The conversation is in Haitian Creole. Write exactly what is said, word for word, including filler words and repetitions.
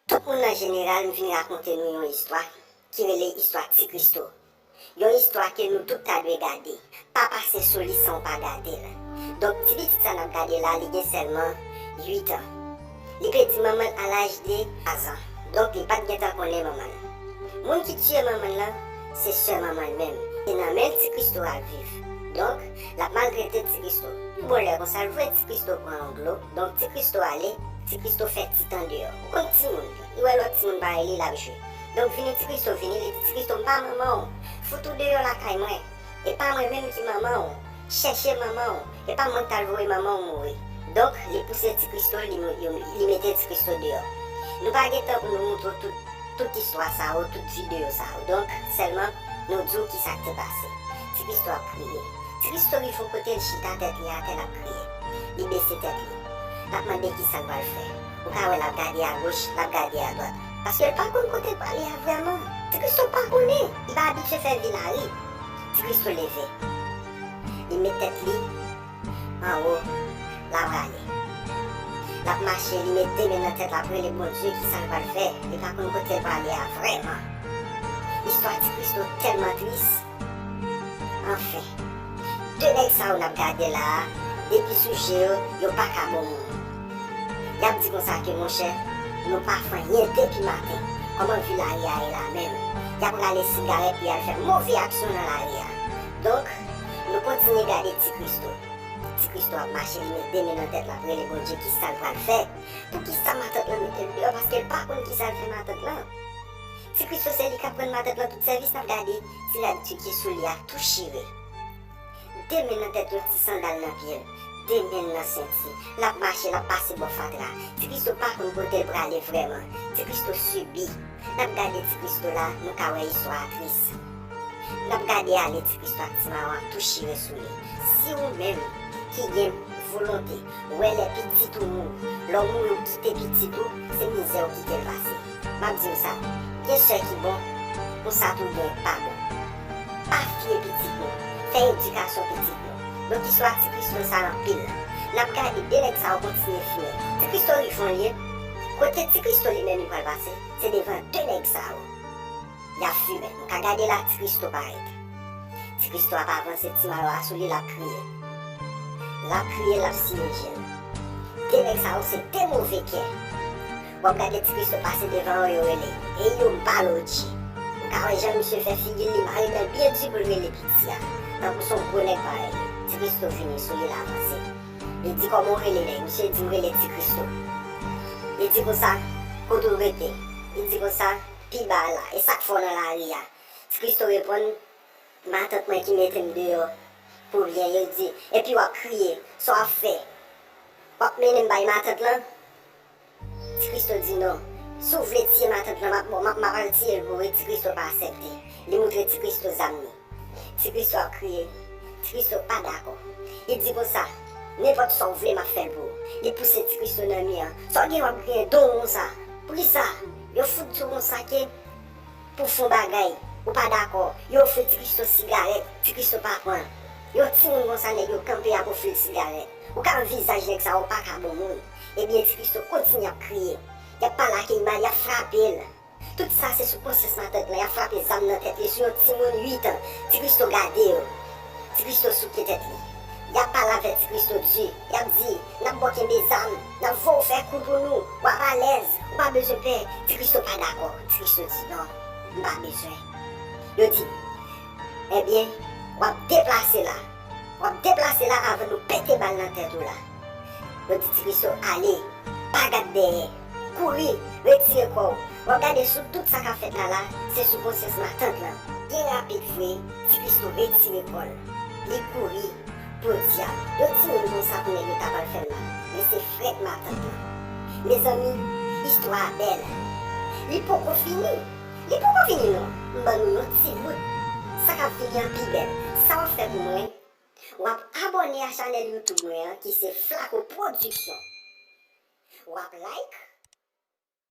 Tout moun an jeneral, m vin rakonte nou yon istwa ki rele istwa Ti Kristo. Yon istwa ke nou tout ta dwe gade. Pa pase sou li san w pa gade l. Donk, ti pitit sa n ap gade la, li gen sèlman uit an. Li pèdi manman l a laj de twa zan. Donk, li pa t gentan konnen manman l. Moun ki tiye manman l lan, se sè manman l menm. Se nan men l Ti Kristo al viv. Donk, l ap maltrete Ti Kristo. Bon, lè konsa, l voye Ti Kristo pran yon dlo. Donk, Ti Kristo ale, Ti Kristo fè ti tan deyò. Ou konn timoun, li wè lòt timoun parèy li, l ap jwe. Donk, vini Ti Kristo vini, li di, Ti Kristo, m pa manman w. Fout ou deyò lakay mwen. E pa mwen menm ki manman w. Chèche manman w. E pa mwen k t al voye manman w mouri. Donk, li pouse Ti Kristo, li, li, li mete Ti Kristo deyò. Nou pa gen tan pou nou moutre w tout, tout istwa sa yo, tout videyo sa yo. Donk, sèlman, nou di w ki sa k te pase. Ti Kristo ap kriye. Ti Kristo rive yon kote, l chita tèt li atè, l ap kriye. Li bese tèt li. L ap mande ki sa l pral fè. Ou ka wè l ap gade agoch, l ap gade adwat. Paske l pa konn kote l prale a vrèman. Ti Kristo pa konnen. Li pa abitye fè vi lari. Ti Kristo leve. Li met tèt li anwo, l ap prale. L ap mache, li met de men nan tèt, l ap rele Bondye ki sa l pral fè. Li pa konn kote l prale a vrèman. Istwa Ti Kristo tèlman tris. Anfen, de nèg sa yo n ap gade la a, depi sou je yo, yo pa ka bon moun. Y ap di konsa ke, monchè, nou pa fè anyen depi maten. Kòman vi lari a ye la menm? Y ap rale sigarèt, y al fè move aksyon nan lari a. Donk, nou kontinye gade Ti Kristo. Ti Kristo ap mache, li met de men nan tèt, l ap rele Bondye, ki sa l pral fè? Poukisa matant lan mete l deyò? Paske l pa konn ki sa l fè matant lan. Ti Kristo se li k ap rann matant lan tout sèvis, n ap gade ti rad ti ki sou li a tou chire. De men nan tèt, yon ti sandal nan pye l. De men l nan senti. L ap mache, l ap pase bò fatra. Ti Kristo pa konn kote l prale vrèman. Ti Kristo sibi. N ap gade Ti Kristo la, nou ka wè istwa a tris. N ap gade ale Ti Kristo ak ti maron an tou chire sou li. Si ou menm ki gen volonte, wè lè pitit ou mouri, lè w mouri ou kite pitit ou, se mizè ou kite l pase. M ap di w sa, gen sè ki bon, konsa tou gen pa bon. Pa fiye pitit nou, fè edikasyon pitit nou. Donk istwa Ti Kristo sa anpil. N ap gade de nèg sa yo kontinye fimen. Ti Kristo rive yon lye, kote Ti Kristo li menm li pral pase, se devan de nèg sa yo. Y ap fimen. Nou ka gade la, Ti Kristo parèt. Ti Kristo ap avanse, ti mayo a sou li, l ap kriye. L ap kriye, l ap siye je l. De nèg sa yo se de move kè. W ap gade Ti Kristo pase devan yo, yo rele, "Ey yo, m pale w, Dji." Ou ka wè jan misye fè figi l, li mare dan l byen di pou l rele piti a. Tankou se yon gwo nèg parèy li. Ti Kristo vini sou li, l avanse. Li di, "Kòman w rele nèg?" Misye di, "M rele Ti Kristo." Li di konsa, "Kote w rete?" Li di konsa, "Pi ba la." "E sa k fè w nan lari a?" Ti Kristo reponn, "Matant mwen ki mete m deyò pou byen." Yo di, "Epi w ap kriye, sa w ap fè? W ap mennen m bay matant lan?" Ti Kristo di, "Non, si w vle tiye matant lan, m ap, m ap, m ap al tiye l pou ou." E Ti Kristo pa aksepte. Li moutre Ti Kristo zam li. Ti Kristo ap kriye. Ti Kristo pa dakò. Li di konsa, "Nenpòt sa w vle, m ap fè l pou ou." Li pouse Ti Kristo nan mi an. "Sa w gen w ap griyen don w konsa? Poukisa?" Yo fout di w konsa ke pou fon bagay, ou pa dakò. Yo ofri Ti Kristo sigarèt, Ti Kristo pa pran. Yon timoun konsa, nèg yo kanpe y ap ofri l sigarèt. Ou ka wè vizaj nèg sa yo pa ka bon moun. Ebyen, Ti Kristo kontinye ap kriye. Y ap pale ak li mal, y ap frape l. Tout sa se sou konsyans matant lan, y ap frape zam nan tèt li, sou yon timoun uit an. Ti Kristo gade yo. Ti Kristo souke tèt li. Y ap pale avèk Ti Kristo di, y ap di, "N ap ba w kenbe zam, n ap voye w fè kou pou nou, w ap alèz, ou pa bezwen pè." Ti Kristo pa dakò. Ti Kristo di, "Non, m pa bezwen." Yo di, "Ebyen, w ap deplase la. W ap deplase la avan nou pete bal nan tèt ou la." Yo di Ti Kristo, "Ale, pa gad dèyè. Kouri, retire kò w." W ap gade sou tout sa k ap fèt la la, se sou konsyans matant lan. Byen rapid vre, Ti Kristo retire kò l. Li kouri, podyab. Yon timoun konsa pou nèg yo ta pral fè l mal. Men se frèt matant lan. Mezanmi, istwa a bèl. Li poko fini. Li poko fini non. M ban nou yon ti bout. Sa k ap vini an pi bèl. Sa w ap fè pou mwen? W ap abòne a chanèl YouTube mwen an ki se Flaco Production. W ap like,